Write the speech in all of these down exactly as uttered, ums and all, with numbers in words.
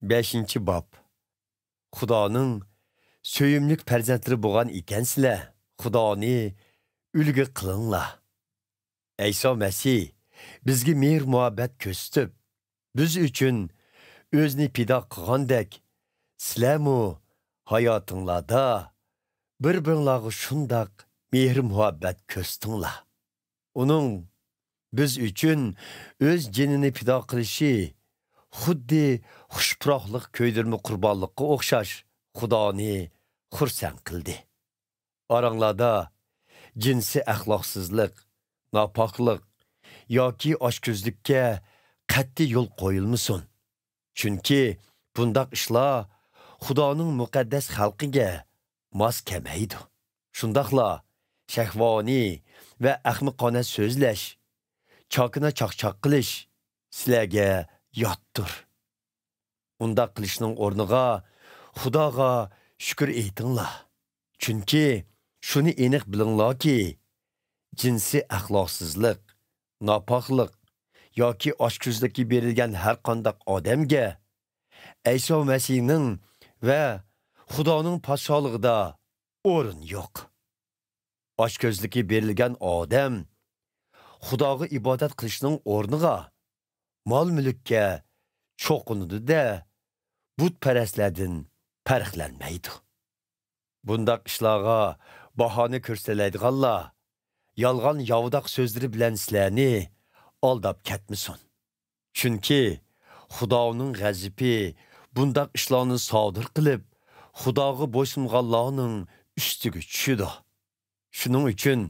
بەشىنچى باب. خۇدانىڭ سۆيۈملۈك پەرزەنتلىرى بولغان ئىكەنسىلەر، خۇدانى ئۈلگە قىلىڭلار. ئەيسا مەسىھ بىزگە مېھىر-مۇھەببەت كۆرسىتىپ، بىز ئۈچۈن ئۆزىنى پىدا قىلغاندەك، سىلەرمۇ ھاياتىڭلاردا بىر-بىرىڭلارغا شۇنداق مېھىر-مۇھەببەت كۆرسىتىڭلار. ئۇنىڭ بىز ئۈچۈن ئۆز جېنىنى پىدا قىلىشى خۇددى خۇش پۇراقلىق كۆيدۈرمە قۇربانلىققا ئوخشاش خۇدانى خۇرسەن قىلدى. ئاراڭلاردا جىنسىي ئەخلاقسىزلىق، ناپاكلىق ياكى ئاچكۆزلۈككە قەتئىي يول قويۇلمىسۇن. چۈنكى بۇنداق ئىشلار خۇدانىڭ مۇقەددەس خەلقىگە ماس كەلمەيدۇ. شۇنداقلا شەھۋانىي ۋە ئەخمىقانە سۆزلەش، چاكىنا چاقچاق قىلىش سىلەرگە ياتتۇر. ئۇنداق قىلىشنىڭ ئورنىغا خۇداغا شۈكۈر ئېيتىڭلار. چۈنكى شۇنى ئېنىق بىلىڭلاركى، جىنسىي ئەخلاقسىزلىق، ناپاكلىق ياكى ئاچكۆزلۈككە بېرىلگەن ھەرقانداق ئادەمگە ئەيسا مەسىھنىڭ ۋە خۇدانىڭ پادىشاھلىقىدا ئورۇن يوق. ئاچكۆزلۈككە بېرىلگەن ئادەم خۇداغا ئىبادەت قىلىشنىڭ ئورنىغا مال-مۈلۈككە چوقۇنىدۇ-دە، بۇتپەرەسلەردىن پەرقلەنمەيدۇ. بۇنداق ئىشلارغا باھانە كۆرسىتەلەيدىغانلار يالغان ياۋىداق سۆزلىرى بىلەن سىلەرنى ئالداپ كەتمىسۇن. چۈنكى خۇدانىڭ غەزىپى بۇنداق ئىشلارنى سادىر قىلىپ، خۇداغا بويسۇنغانلارنىڭ ئۈستىگە چۈشىدۇ. شۇنىڭ ئۈچۈن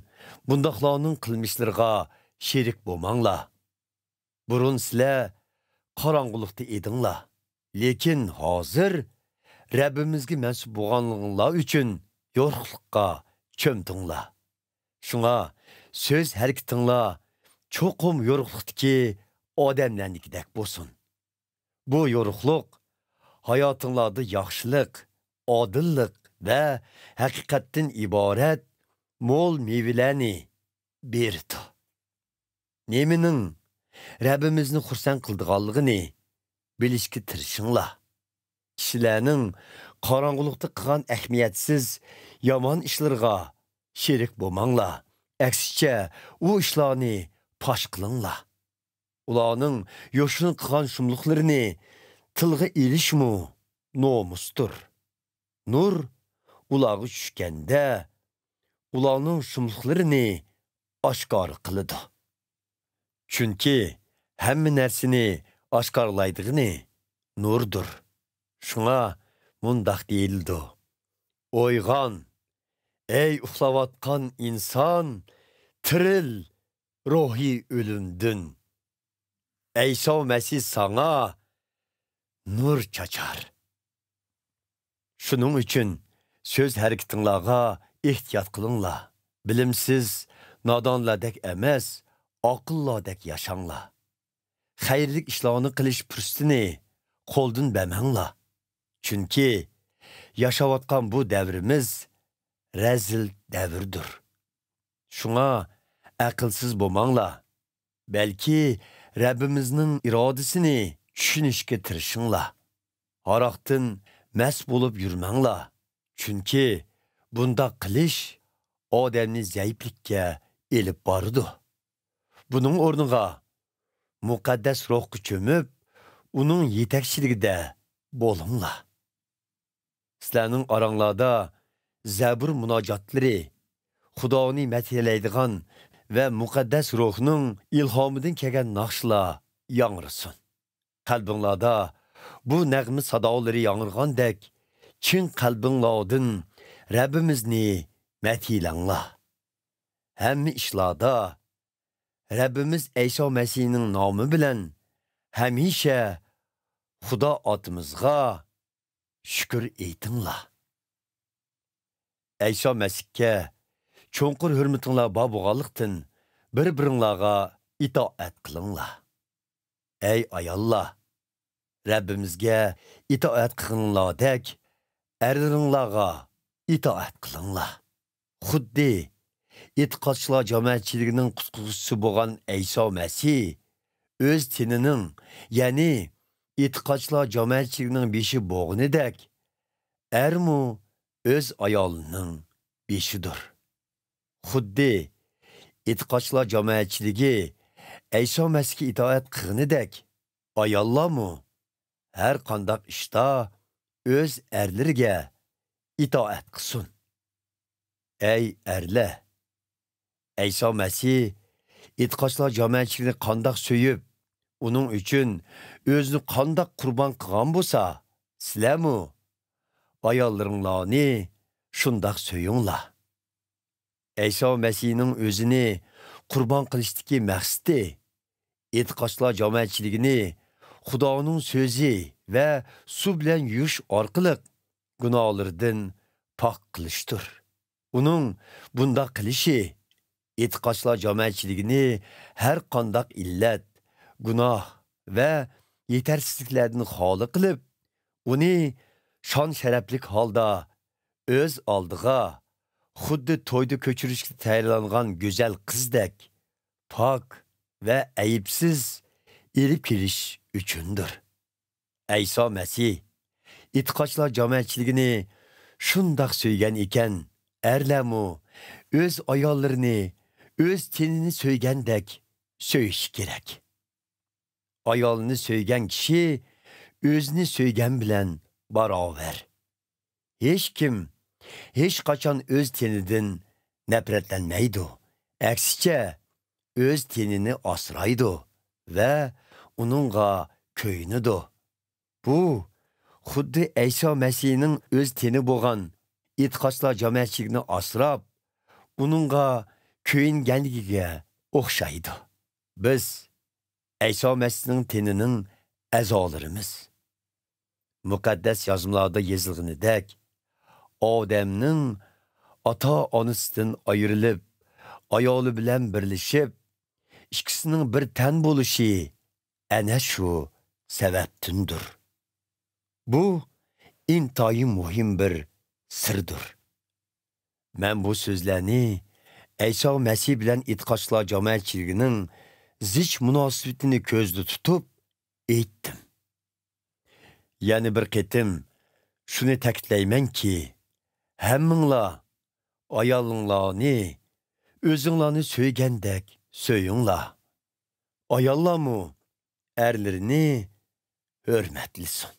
بۇنداقلارنىڭ قىلمىشلىرىغا شېرىك بولماڭلار. بۇرۇن سىلەر قاراڭغۇلۇقتا ئىدىڭلار، لېكىن ھازىر رەببىمىزگە مەنسۇپ بولغانلىقىڭلار ئۈچۈن يورۇقلۇققا چۆمدۈڭلار. شۇڭا سۆز ھەرىكىتىڭلار چوقۇم يورۇقلۇقتىكى ئادەملەرنىڭكىدەك بولسۇن. بۇ يورۇقلۇق ھاياتىڭلاردا ياخشىلىق، ئادىللىق ۋە ھەقىقەتتىن ئىبارەت مول مېۋىلەرنى بېرىدۇ. نېمىنىڭ رەببىمىزنى خۇرسەن قىلىدىغانلىقىنى بىلىشكە تىرىشىڭلار. كىشىلەرنىڭ قاراڭغۇلۇقتا قىلغان ئەھمىيەتسىز يامان ئىشلىرىغا شېرىك بولماڭلار. ئەكسىچە، ئۇ ئىشلارنى پاش قىلىڭلار. ئۇلارنىڭ يوشۇرۇن قىلغان شۇملۇقلىرىنى تىلغا ئېلىشمۇ نومۇستۇر. نۇر ئۇلارغا چۈشكەندە، ئۇلارنىڭ شۇملۇقلىرىنى ئاشكارا قىلىدۇ. چۈنكى ھەممە نەرسىنى ئاشكارىلايدىغىنى نۇردۇر. شۇڭا مۇنداق دېيىلىدۇ: «ئويغان، ئەي ئۇخلاۋاتقان ئىنسان، تىرىل، روھى ئۆلۈمدىن. ئەيسا مەسىھ ساڭا نۇر چاچار.» شۇنىڭ ئۈچۈن سۆز ھەرىكىتىڭلارغا ئېھتىيات قىلىڭلار. بىلىمسىز، نادانلاردەك ئەمەس، ئاقىللاردەك ياشاڭلار. خەيرلىك ئىشلارنى قىلىش پۇرسىتىنى قولدىن بەرمەڭلار. چۈنكى ياشاۋاتقان بۇ دەۋرىمىز رەزىل دەۋردۇر. شۇڭا ئەقىلسىز بولماڭلار، بەلكى رەببىمىزنىڭ ئىرادىسىنى چۈشىنىشكە تىرىشىڭلار. ھاراقتىن مەست بولۇپ يۈرمەڭلار، چۈنكى بۇنداق قىلىش ئادەمنى زەئىپلىككە ئېلىپ بارىدۇ. بۇنىڭ ئورنىغا مۇقەددەس روھقا چۆمۈپ، ئۇنىڭ يېتەكچىلىكىدە بولۇڭلار. سىلەرنىڭ ئاراڭلاردا زەبۇر مۇناجاتلىرى، خۇدانى مەدھىيەلەيدىغان ۋە مۇقەددەس روھنىڭ ئىلھامىدىن كەلگەن ناخشىلار ياڭرىسۇن. قەلبىڭلاردا بۇ نەغمە سادالىرى ياڭرىغاندەك، چىن قەلبىڭلاردىن رەببىمىزنى مەدھىيلەڭلار. ھەممە ئىشلاردا رەببىمىز ئەيسا مەسىھنىڭ نامى بىلەن ھەمىشە خۇدا ئاتىمىزغا شۈكۈر ئېيتىڭلار. ئەيسا مەسىھكە چوڭقۇر ھۆرمىتىڭلار بار بولغانلىقتىن، بىر-بىرىڭلارغا ئىتائەت قىلىڭلار. ئەي ئاياللار، رەببىمىزگە ئىتائەت قىلغىنىڭلاردەك، ئەرلىرىڭلارغا ئىتائەت قىلىڭلار. خۇددى ئېتىقادچىلار جامائەتچىلىكىنىڭ قۇتقۇزغۇچىسى بولغان ئەيسا مەسىھ ئۆز تېنىنىڭ، يەنى ئېتىقادچىلار جامائەتچىلىكىنىڭ بېشى بولغىنىدەك، ئەرمۇ ئۆز ئايالىنىڭ بېشىدۇر. خۇددى ئېتىقادچىلار جامائەتچىلىكى ئەيسا مەسىھكە ئىتائەت قىلغىنىدەك، ئاياللارمۇ ھەر قانداق ئىشتا ئۆز ئەرلىرىگە ئىتائەت قىلسۇن. ئەي ئەرلەر! ئەيسا مەسىھ ئېتىقادچىلار جامائەتچىلىكىنى قانداق سۆيۈپ، ئۇنىڭ ئۈچۈن ئۆزىنى قانداق قۇربان قىلغان بولسا، سىلەرمۇ ئاياللىرىڭلارنى شۇنداق سۆيۈڭلار. ئەيسا مەسىھنىڭ ئۆزىنى قۇربان قىلىشتىكى مەقسىتى ئېتىقادچىلار جامائەتچىلىكىنى خۇدانىڭ سۆزى ۋە سۇ بىلەن يۇيۇش ئارقىلىق گۇناھلىرىدىن پاك قىلىشتۇر. ئۇنىڭ بۇنداق قىلىشى ئېتىقادچىلار جامائەتچىلىكىنى ھەر قانداق ئىللەت، گۇناھ ۋە يېتەرسىزلىكلەردىن خالىي قىلىپ، ئۇنى شان-شەرەپلىك ھالدا ئۆز ئالدىغا خۇددى تويدا كۆچۈرۈشكە تەييارلانغان گۈزەل قىزدەك پاك ۋە ئەيىبسىز ئېلىپ كېلىش ئۈچۈندۇر. ئەيسا مەسىھ ئېتىقادچىلار جامائەتچىلىكىنى شۇنداق سۆيگەن ئىكەن، ئەرلەرمۇ ئۆز ئاياللىرىنى ئۆز تېنىنى سۆيگەندەك سۆيۈشى كېرەك. ئايالىنى سۆيگەن كىشى ئۆزىنى سۆيگەن بىلەن باراۋەر. ھېچكىم ھېچقاچان ئۆز تېنىدىن نەپرەتلەنمەيدۇ. ئەكسىچە، ئۆز تېنىنى ئاسرايدۇ ۋە ئۇنىڭغا كۆيۈنىدۇ. بۇ خۇددى ئەيسا مەسىھنىڭ ئۆز تېنى بولغان ئېتىقادچىلار جامائەتچىلىكىنى ئاسراپ، ئۇنىڭغا كۆيۈنگەنلىكىگە ئوخشايدۇ. بىز ئەيسا مەسىھنىڭ تېنىنىڭ ئەزالىرىمىز. مۇقەددەس يازمىلاردا يېزىلغىنىدەك، ئادەمنىڭ ئاتا-ئانىسىدىن ئايرىلىپ، ئايالى بىلەن بىرلىشىپ، ئىككىسىنىڭ بىر تەن بولۇشى ئەنە شۇ سەۋەبتىندۇر. بۇ ئىنتايىن مۇھىم بىر سىردۇر. مەن بۇ سۆزلەرنى ئەيسا مەسىھ بىلەن ئېتىقادچىلار جامائەتچىلىكىنىڭ زىچ مۇناسىۋىتىنى كۆزدە تۇتۇپ ئېيتتىم. يەنە بىر قېتىم شۇنى تەكىتلەيمەنكى، ھەممىڭلار ئايالىڭلارنى ئۆزۈڭلارنى سۆيگەندەك سۆيۈڭلار. ئاياللارمۇ ئەرلىرىنى ھۆرمەتلىسۇن.